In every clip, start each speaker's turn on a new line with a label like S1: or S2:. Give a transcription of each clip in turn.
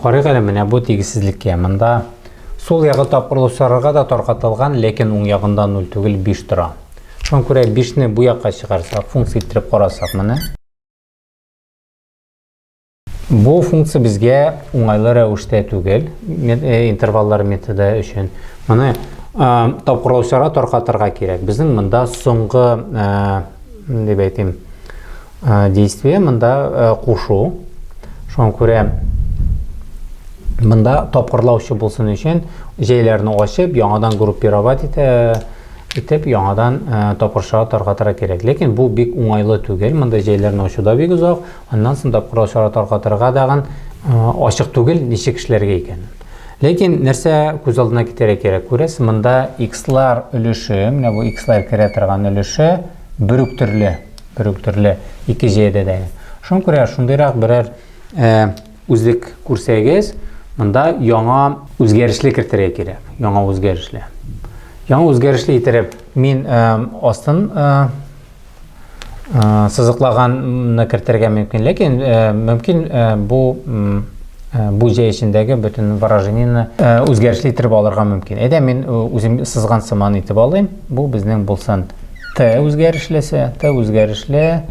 S1: Карыйк әле менә бу тигезсезлеккә. Монда сул ягы тапкырлаучыларга да таркатылган, ләкин уң ягында 0 түгел, 5 тора. Шуңа күрә 5-не бу якка чыгарсак, функция иттереп карасак моны. Бу функция безгә уңайлы рәвештә түгел, интерваллар методы өчен. Моны тапкырлаучыларга таркатырга кирәк. Безнең монда соңгы, дип әйтим, действие монда кушу. Шуңа күрә монда тапкырлаучы булсын өчен җәйләрне ачып, яңадан группировать итә, итеп яңадан тапкырчага таркатырга кирәк. Ләкин бу бик уңайлы түгел. Монда җәйләрне ачу да бик озак. Аннан соң тапкырлаучыларга таркатырга дагын ачык түгел, ничек эшләргә икәнен. Ләкин нәрсә күз алдына китерергә кирәк? Күрәсез, монда x-лар өлеше, менә бу x-лар керә торган өлеше бер үк төрле, бер үк төрле ике җәядә дә. Шуңа күрә шундыйрак берәр үзлек күрсәгез, монда яңа үзгәрешле кертергә кирәк. Яңа үзгәрешле. Яңа үзгәрешле иттереп мин астын сызыклаганны кертергә мөмкин, ләкин мөмкин бу бу җәй эчендәге бөтен выражениене үзгәрешле иттереп алырга мөмкин. Әйдә, мин үзем сызган сыман итеп алыйм. Бу безнең булсын t үзгәрешлесе, t үзгәрешле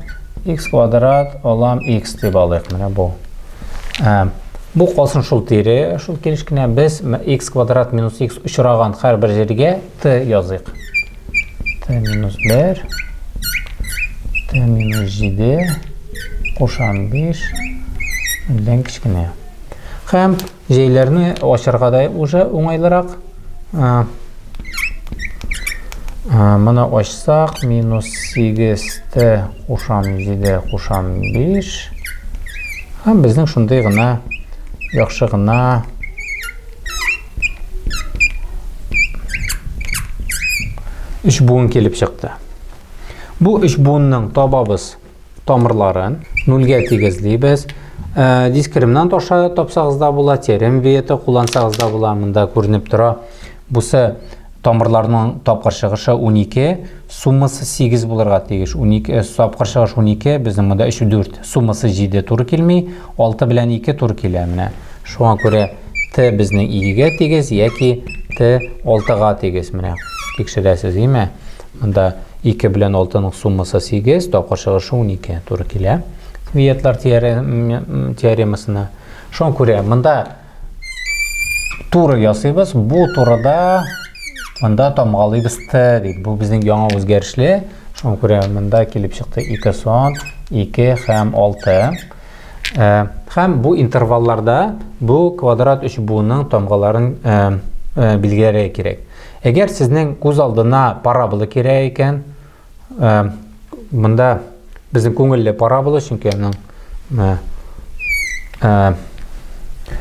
S1: x квадрат алам x дип алыйк. Менә бу. Бу калсын шул тире, шул килеш кенә. Без x квадрат минус x очраган һәрбер җиргә t языйк. Т минус 1, Т минус 7, кушам 5, нөлдән кечкенә. Һәм җәйләрне ачарга да уже уңайлырак. Моны ачсак, минус 8 Т кушам 7 кушам 5. Һәм безнең шундый гына яхшы гына Өч буын килеп чыкты. Бу өч буынның табабыз тамырларын, нульгә тигезлибез. Дискриминант аша тапсагыз да була, теорема Виета куллансагыз да була. Монда күренеп тора. Бусы тамырларның тапкыр чыгышы 12, суммасы 8 булырга тиеш. 12 тапкыр чыгыш 12, безнең монда 3 4, суммасы 7 туры килми, 6 белән 2 туры килә менә. Шуңа күрә Т безнең 2-гә тигез яки Т 6-га тигез. Менә тикшерәсез, име? Монда 2 белән 6-ның суммасы 8, тапкыр чыгышы 12 туры килә. Виетлар теоремасына. Шуңа күрә монда туры ясыйбыз. Бу турыда монда тамгалыйбыз Т дип. Бу безнең яңа үзгәрешле. Шуңа күрә монда килеп чыкты 2 сон, 2 һәм 6. Һәм бу интервалларда бу квадрат өч буынның тамгаларын билгеләргә кирәк. Әгәр сезнең күз алдына парабола кирәк икән, монда безнең күңелле парабола, чөнки аның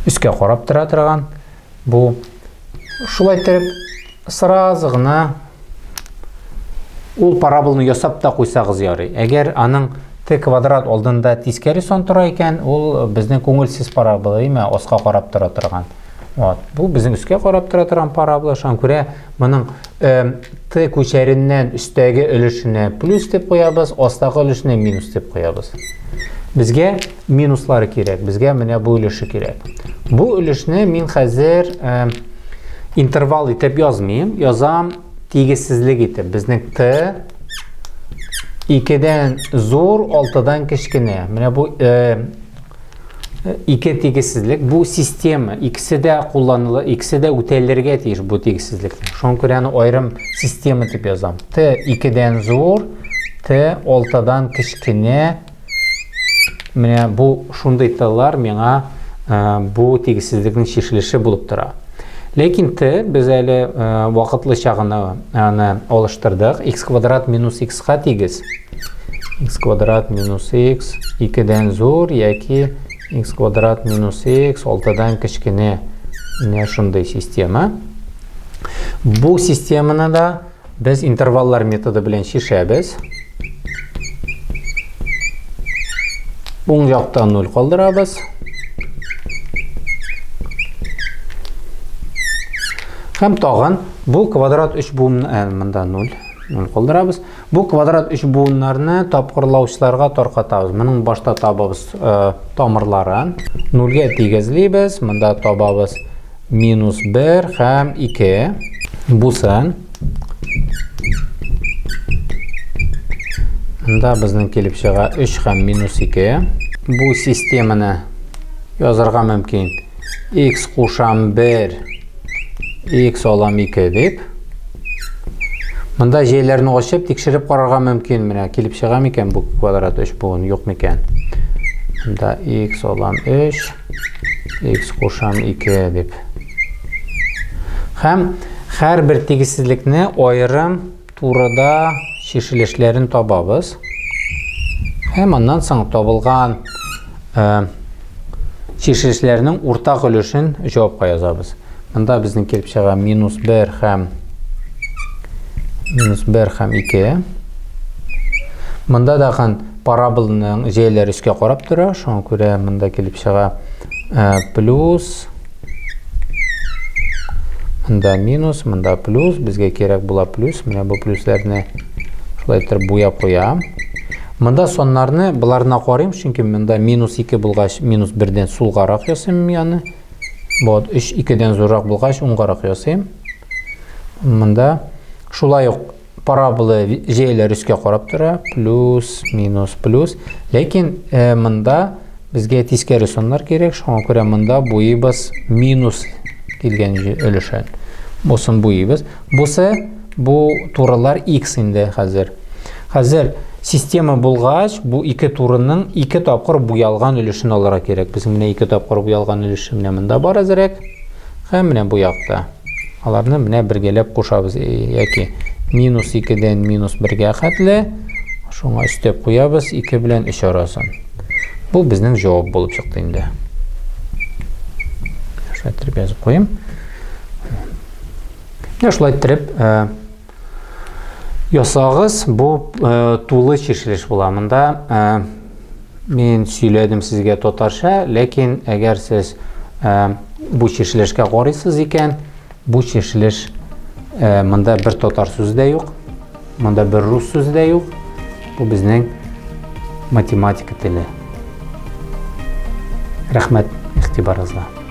S1: өскә карап тора торган бу шулай итеп сразу гына ул параболаны ясап та куйсагыз ярый. Әгәр аның t квадрат алдында тискәре сан тора икән, ул безнең күңелсез парабола, әйме, аска карап тора торган. Вот. Бу безнең өскә карап тора торган парабола. Шуңа күрә моның t күчәреннән өстәге өлешенә плюс дип куябыз, астагы өлешенә минус дип куябыз. Безгә минуслары кирәк, безгә менә бу өлеше кирәк. Бу өлешне мин хәзер интервал итеп язмыйм, язам тигезсезлек итеп. Безнең t 2-дән зур, 6-дан кечкенә. Менә бу ике тигезсезлек, бу система, икесе дә кулланыла, икесе дә үтәлергә тиеш бу тигезсезлекне. Шуңа күрә аны аерым система дип язам. Т 2-дән зур, Т 6-дан кечкенә. Менә бу шундый Т-лар миңа бу тигезсезлекнең чишелеше булып тора. Ләкин Т без әле вакытлыча гына аны алыштырдык. Х квадрат минус х-ка тигез. Х квадрат минус х 2-дән зур яки х квадрат минус х 6-дан кечкенә. Менә шундый система. Бу системаны да без интерваллар методы белән чишәбез. Уң якта 0 калдырабыз. Һәм тагын бу квадрат 3 буын, монда 0, 0 калдырабыз. Бу квадрат өч буыннарны тапкырлаучыларга таркатабыз. Моның башта табабыз э, тамырларын. Нульгә тигезлибез. Монда табабыз минус 1 һәм 2. Бусын. Монда безнең килеп чыга 3 һәм минус 2. Бу системаны язарга мөмкин. X кушам 1, x алам 2 дип. Монда җәйләрне ачып тикшереп карарга мөмкин. Менә килеп чыга микән бу квадрат 3 буын, юк микән? Монда x алам 3, x кушам 2 дип. Һәм һәрбер тигезсезлекне аерым турыда чишелешләрен табабыз. Һәм аннан соң табылган э, чишелешләрнең уртак өлешен җавапка язабыз. Монда безнең килеп чыга минус 1 һәм минус 1 һәм 2. Монда тагын параболаның җәяләре өскә карап тора, шуңа күрә монда килеп чыга э, плюс Монда минус, монда плюс. Безгә кирәк була плюс. Менә бу плюсләрне шулай итеп буяп куям. Монда соннарны боларына карыйм, чөнки монда минус 2 булгач, минус 1-дән сулгарак ясыйм яны. Вот 3 2-дән зуррак булгач, уңгарак ясыйм. Монда шулай ук парабола җәяләр өскә карап тора, плюс, минус, плюс. Ләкин э, монда безгә тискәре саннар кирәк, шуңа күрә монда буйыбыз минус килгән өлешен. Бусын буйыбыз. Бусы бу турылар x инде хәзер. Хәзер система булгач, бу ике турының ике тапкыр буялган өлешен алырга кирәк. Безнең менә ике тапкыр буялган өлеше менә монда бар әзрәк. Һәм менә бу якта. Аларны менә бергәләп кушабыз яки минус 2-дән минус 1-гә хәтле шуңа өстәп куябыз 2 белән 3 арасын. Бу безнең җавап булып чыкты инде. Шулай итеп язып куйым. Менә шулай итеп э, ясагыз, бу э, тулы чишелеш була. Монда э, Мин сөйләдем сезгә татарча, ләкин әгәр сез э, бу чишелешкә карыйсыз икән, бу чишелеш э, монда бер татар сүзе дә юк, монда бер рус сүзе дә юк. Бу безнең математика теле. Рәхмәт игътибарыгызга.